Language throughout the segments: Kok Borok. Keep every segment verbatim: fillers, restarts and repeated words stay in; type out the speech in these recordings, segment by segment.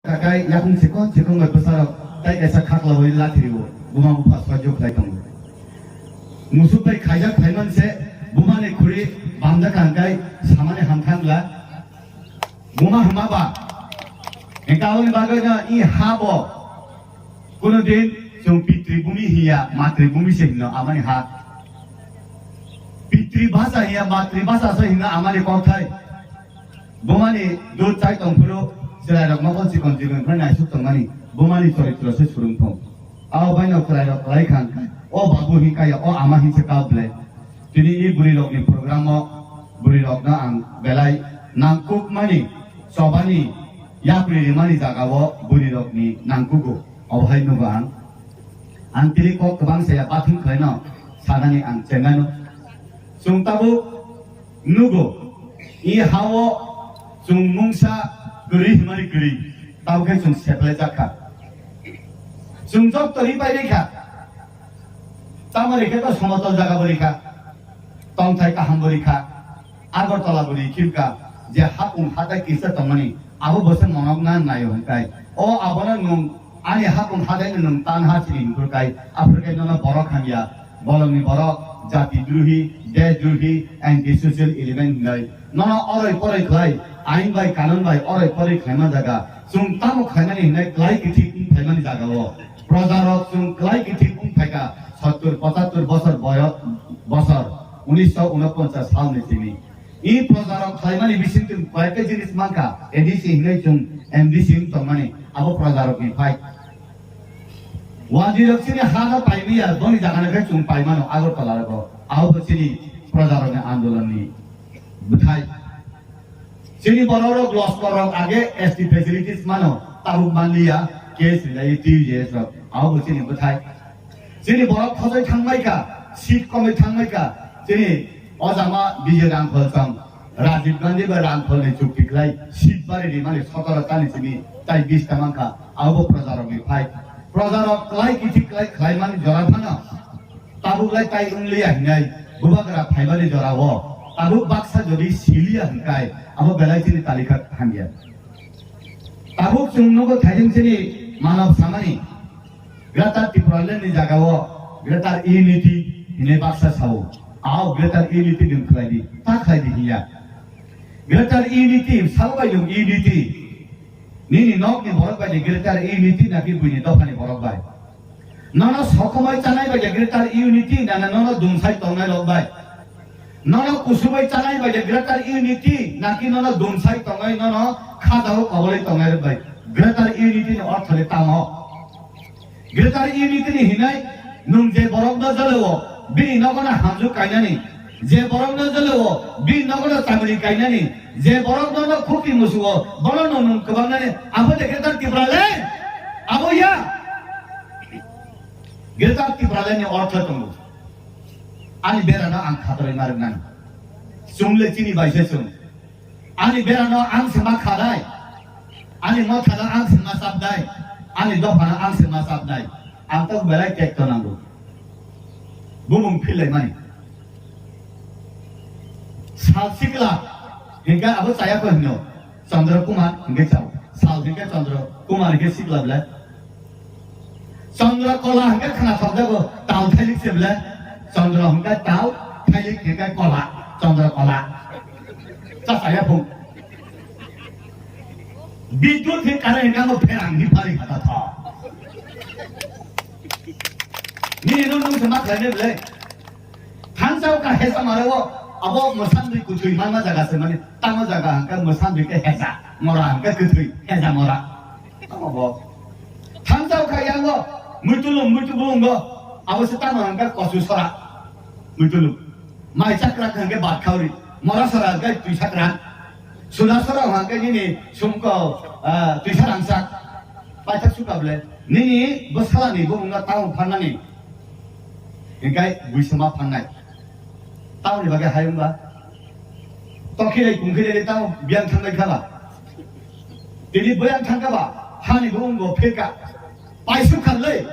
Kakai yakung chikon chikon bai bwsarok tai kaisa khakla bai lathiriwo, buma bupha sojok khlai tongo. Musuk bai khaijak phaiman se bumani khuri bamjak kangkai samani hamthangla. Buma hama ba engka aboni bagwi no i ha bo kuno din chwng pitri bumi hiya matri bumi se hino amani ha. Pitri bhasha hiya matri bhasha se hino amani kokthai. Bumani dud chai tongphuru chwrairok mokol chikon chikon khe naisuk tongmani bumani choritro se surung thung. Abo baino chwrairok kwlai kha hwnkhe, o babu hinkaya, o ama hinse kau ble. Tini i bwrwirokni program o bwrwirokno ang belai nangkukmani chobani yapri rimani jagao bwrwirokni nangkugo. Obo hai nugo ang. Ang tini kok kwbang saya bathum khlaino sanani ang chengano. Chwng tabuk nugo, i hao chwng mungsa kwrwi hwnmani kwrwi, tabuk khe chwng seplaijak kha. Chwng jotto ri pai rikha, tamo rikhe to somotol jaga bo rikha, tongthai kaham bo rikha, Agartala bo rikhirkha, je hapung hatai kisa tongmani, abo bo se monok na naio hwnkai. O abono nwng ani hapung hatai nwng tan ha chini hwnkhorkai, aphurkai nono borok hamya. Bolongni borok, jati drohi, desh drohi, anti social element hinwi. Nono oroi poroi khlai, ain bai kanun bai oroi poroi khlaima jaga. Chwng tamo khlaimani hinwi klai kithi wng phaimani jagao. Projarok chwng klai kithi wng phaikha, sottur pochattur bosor boyo-, bosor, unisho unoponchas salni simi. I projarok khlaimani bisingtwi koyekta jinis mankha, A D C hinwi chwng M D C wng tongmani, abo projarokni phai. Wajirok chini ha no paimaya, boni jagano khe chwng paimano Agartala rogo. Abo bo chini projarokni andolonni bwthai. Chini bororok loskorrok age S T facilities mano, tabuk manliya, case rilai T U J S rok. Abo bo chini bwthai. Chini borok thosoi thangmaikha, seat komoi thangmaikha. Chini ojama Bijay Rangkhol chong. Rajiv Gandhi bai Rangkholni chukti khlai seat bari rimani sotoro tani simi tai bish ta mankha, abo projarokni phai. Projarok klai kithi klai khlaimani jora phano tabuk lai tai wngliya hinai bubagra phaimani jorao tabuk baksa jodi siliya hinkai abo belai chini talika hamya. Tabuk chwng nugo thaijwng chini manav samani Greater Tipraland ni jagao Greater Unity hinwi baksa sao. Ao Greater Unity din khlai di, ta khlai di hiya. Greater Unity, sabo bai jong Unity. Nini nok ni borok bai ni Greater Unity naki buini dopha ni borok bai. Nono sokomai chanai bai Greater Unity nana nono dumsai tongnai rok bai. Nono kusubai chanai bai Greater Unity naki nono dumsai tongnai nono khajao kobolai tongnai rok bai. Greater Unity ni ortho le tamo. Greater Unity ni hinai nwng je borokno jaleo bini nogono hamjwk kainani, je borokno jaleo bini nogono chamri kainani, je borokno no khuti musuo bono no nwng kwbangnani, abo de Greater Tipraland? Abo ya. Greater Tipraland ni ortho tongo. Ani berano ang khatoroi ma rwnani. Chwng le chini bai se chwng. Ani berano ang se ma khanai. Ani mothano ang se ma chapnai. Ani dophano ang se ma chapnai. Ang to belai tekto nango. Bumung phil lai mani. Sal sikla hingka abo chaya ko hino. Chandra Kumar hingke chao. Sal hingke Chandra Kumar hingke sikla belai. Chandra Kola hingke khna thok jago, tal thailik se belai. Chandra hingke tal, thailik hingke kola. Chandra Kola. Cha saya phung. Bidut hingke kare hingke mo pherang hi pari khata tho. Nini nung nung se ma khlai ne belai. Thansao ka hesa mare o, abo mwsandwi kwthwi manma jaga se mani, tamo jaga hangka mwsandwi ke hesa, mora hangka kwthwi, hesa mora. Tamo bo. Thansao ka yango, muitulung, muitubulungo, abo se tamo hangka kosu sora, muitulung. Mai chakra hangka bat khauri, mora sora hangka twi chakra. Suda sora hangka nini sumko, ah, twi sarangsa. Paithak suka ble, nini bwsalani bumungno tamo pharnani. Hingkai buisama phangnai. Tamoni bagwi hai wngba? Tokhilai kungkhilai tamo biyang thanglai kha ba? Tini biyang thang kha ba? Hani bo wngbo phirka. Paisuk kha lei.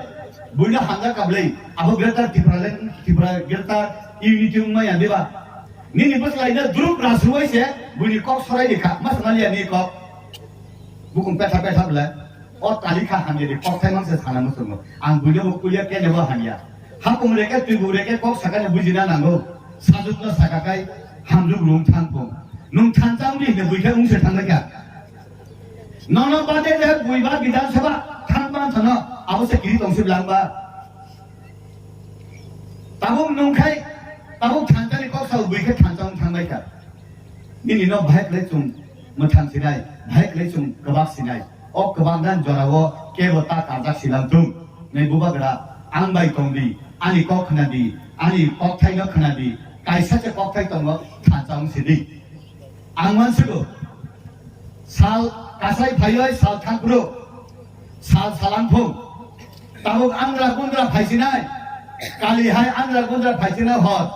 Buino hamjak kha lei. Abo Greater Tipraland, Tripura Greater Unity wngma ya diba? Nini bwsalaino drup rasrwai se buini kok sorai di kha. Mas maliya ni kok. Bukung petha petha bwle. O tali kha hamya di, kokthai mang se sana muchungo. Ang buino bo kulia kene bo hamya. Hapung reke twi bu reke kok sakane bujina nango. Sajukno saka kai hamjuk lung thang pung. Nung thansa ungdi hine buikhe ungse thangbai kha. Nono bade de buiba Bidhan Sabha thang ban thano abo se kiri tong sib langba. Tabuk nungkhai, tabuk thansani kok sao buikhe thansa ung thangbai kha. Nini no bahai kwlai chwng mwthang sinai, bahai kwlai chwng kwbak sinai. O kwbak dan jorao kebo ta karjak silang thung. Nei bubagra, ang bai tong di, ani kok khna di, ani kokthai no khna di. Kaisa se kokthai tongo, thansa ung sidi. Ang mansigo, sal kasai phaioi sal thangphuru, sal salang thung. Tabuk angra gundra phaisinai, kali hai angra gundra phaisinai hor.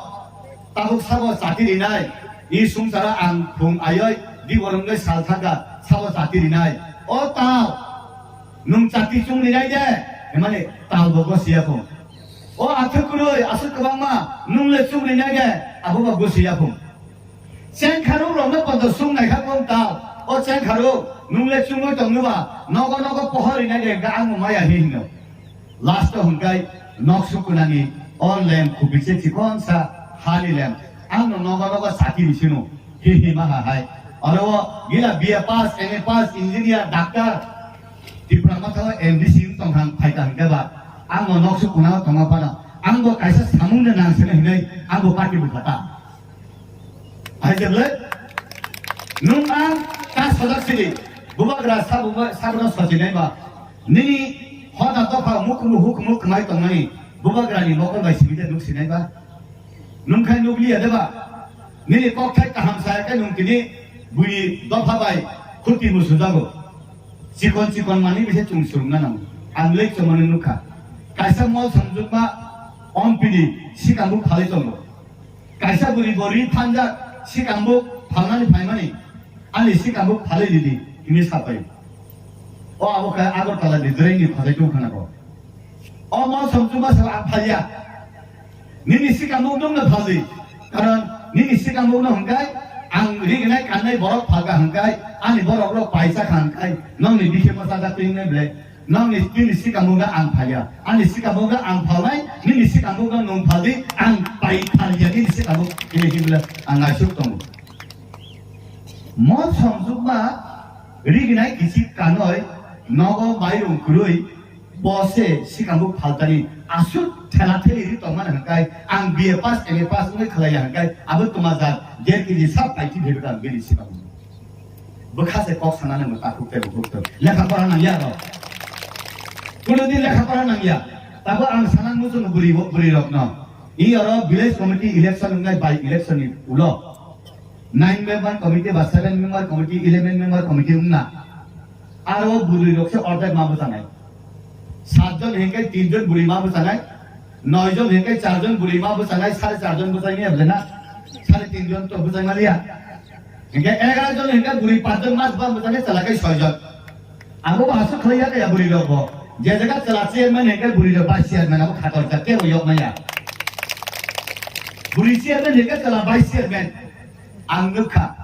Tabuk sabo chati rinai, i sungsara ang phung aioi, di borongno sal thangkha, sabo chati rinai. O tal, nung chati chung rinai de, hemani tal bo gosiya phung. O athuk kwrwi, aswk kwbangma, nung le chung rinai de, abo bo gosiya phung. Chengkharuk rokno podo sung naikha kong tal. O chengkharuk, nung le chungwi tongnoba, nogo nogo pohor rinai de, ga ang maya hi hino. Last o hwnkhai nok sukunani o lem khubise chikonsa hani lem. Ang no nogo nogo sati bisino hi hi ma ha hai. Oro o gila B A pass, M A pass, engineer, doctor, Tipra Motha o M D C wng tong hang phai ka hwnkhe ba. Ang no nok sukuna o tongma phano. Ang bo kaisa samung de nang sene hinai ang bo party bukha ta. Hai jeble, nung ang ta sojak sidi, bubagra sabu, sabu no sochi nai ba, nini hoda dopha mukhumu hukhumu khmai tongmani, bubagra ni mokol bai sibide nuk sinai ba, nung khai nuk liya deba, nini kok thai kaham saya khe nung tini bui dopha bai khuti mu sujago, chikon chikon mani bise chung surung na nang, ang lek chomani nukha, kaisa mol samjukma ompini sikang bu phalai tongo. Kaisa bwrwi bo ri phanjak, sikambuk phalnani phaimani, ani sikambuk phalwi ridi, hwnwi sa phai. O abo khe Agartala ni drain ni khajai tong khana bo. O mol somchuma sa ang phalya. Nini sikambuk nungno phaldi. Karon nini sikambuk no hwnkhai ang rignai kannai borok phalka hwnkhai, ani borok rok paisa kha hwnkhai, nongni bikhe bwsajak twi wngnai ble. Nongni, nini sikambukno ang phalya. Ani sikambukno ang phalnai, nini sikambukno nwng phaldi, ang pai phalya, nini sikambuk hini himle ang naisuk tongo. Mo somjukma rignai kichik kanoi, nogo mairung kwrwi, bo se sikambuk phaltani, aswk thela theli ri tongmani hwnkhai, ang B A pass, M A pass wngwi khlaiya hwnkhai, abo twma jat, der kg sak paiti bebak ang bini sikambuk. Bwkha se kok sana nang takhuk tei bukhuk tei. Lekha pora nang ya ro. Kuno din lekha pora nang ya. Tabo ang sana muchung bwrwi, bwrwi rok no. I oro village committee election wngnai by election ni ulo. Nine member committee ba seven member committee, eleven member committee wngna. Aro bwrwi rok se ordek ma bwchanai. Satjon hingke tinjon bwrwi ma bwchanai, noijon hingke charjon bwrwi ma bwchanai, sare charjon bwchanai ya bwle na? Sare tinjon to bwchanai ya. Hingke egarojon hingke bwrwi panchjon ma bwchanai chala kai soijon. Abo bo aswk khlai ya kaya bwrwi rok bo. Je jaga chala chairman hingke bwrwi rok vice chairman abo khator jak kebo yok maya. Bwrwi chairman hingke chala vice chairman. Ang nukha.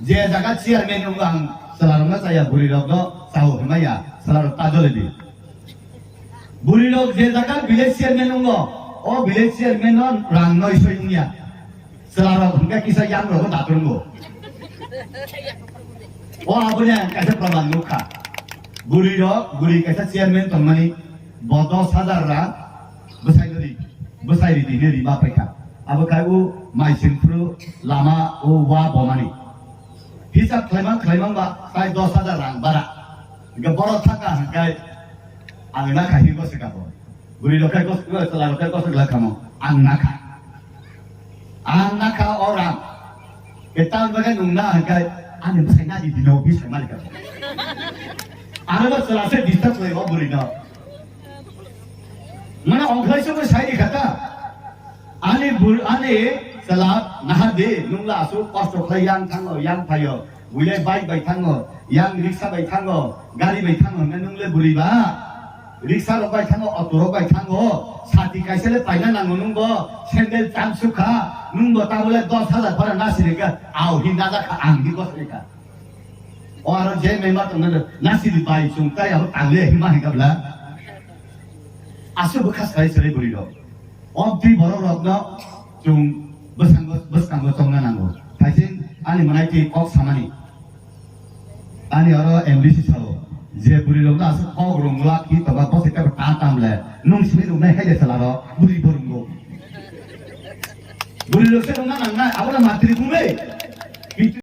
Je jaga chairman wngkha ang chwlarokno chaya, bwrwirokno chao hwnmaya, chwlarok ta jole di. Bwrwirok je jaga village chairman wngo, o village chairman no rang noi soi wngya. Chwlarok hwnkhe kisa yangrogo datrwngo. O aboni ang kaisa proman nukha. Bwrwirok, bwrwi kaisa chairman tongmani, bo dos hajar rang bwsai ridi, bwsai ridi hinwi rima paikha. Abo khai o mai sengphru lama o wa bomani. Hisab khlaimang khlaimang ba tai dos hajar rang bara. Hingke borok thaka hingke ang na khai hingo se kabo. Bwrwi rok khai kos, chwla rok khai kos glak kamo. Ang na kha. Ang na kha o rang. Ke tal bagai nung na hingke ani bwsai na di dino bwsai malik kabo. Ano ba chwla se disturb lai o bwrwi no. Mane ongkhlai se bo sai di khata. Ani bur-, ani chwla nahardi, nung la aswk kosto khlai yang thango, yang phaio. Builai bike bai thango, yang riksa bai thango, gari bai thango, hwnwi nung le bwrwi ba. Riksa rok bai thango, auto rok bai thango, sati kaisa le paina nango nung bo, sandal cham sukha, nung bo tabole dos hajar phara nasi rega, au hi najakha, ang hi gosreka. O aro je member tongna nasi di bai chung tai abo tangle hima hingkabla. Asu bwkha sai sari buri rok. Om twi borok rok no chung bwskango, bwskango chongna nango. Thaising ani manai twi kok samani. Ani oro M D C sao. Je buri rok no asu kok rungla ki toba bose ka ta tam le. Nung simi rung nai hai de sala ro buri borungo. Buri rok se rungna nangnai abo na matri bumei.